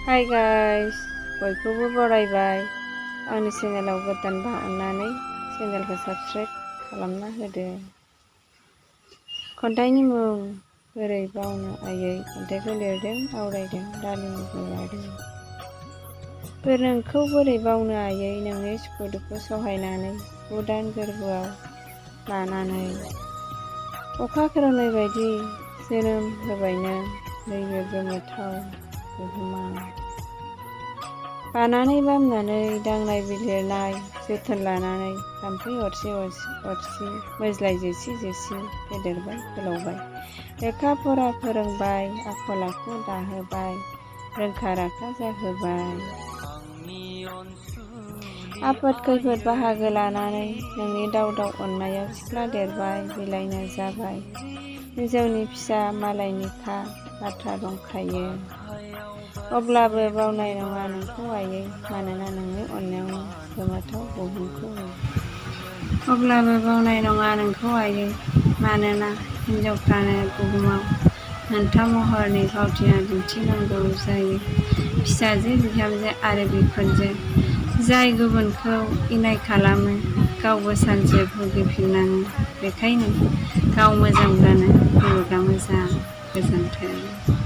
Hi guys, बयखौबो बरायबाय। आंनि चेनेलाव गोदानबा अन्नानै चेनेलखौ साबस्क्राइब खालामना होदो। खन्थाइनि मुं बोरै बावनो आयै। खन्थाइखौ लिरदों आवरायदों दालिमि गयारी। नोंखौ बोरै बावनो आयै, नोंनि सुखु दुखु सहायनानै गोदान गोरबोआव लानानै। अखा खोरोमनाय बायदि जोनोम होबाय नों नैबे गोमोथाव बुहुमाव। बानानै बामनानै दांनाय बिलिरनाय जोथोन लानानै थाम्फै अरसि अरसि मोज्लाय जेसि जेसि फेदेरबाय फोलावबाय। लेखा फरा फोरोंबाय, आखल आखु दाहोबाय, रोंखा राखा जाहोबाय। आफोद खैफोद बाहागो लानानै नोंनि दाव दाव अननायाव सिख्ला देरबाय, बिलाइनो जाबाय। निजौनि फिसा मालायनिखा बाथ्रा दंखायो। अब्लाबो बावनाय नङा नोंखौ आयै, मानोना नोंनि अननायावनो गोमोथाव बुहुमखौ। अब्लाबो बावनाय नङा नोंखौ आयै, मानोना हिनजावफ्रानो बुहुमाव मोनथाम महरनि फावथिना दिन्थिनांगौ जायो। फिसाजो, बिहामजो आरो बिखुनजो। जाय गुबुनखौ इनाय खालामो, गावबो सानसे भुगिफिननाङो। बेखायनो गाव मोजांब्लानो मुलुगा मोजां। गोजोन्थों।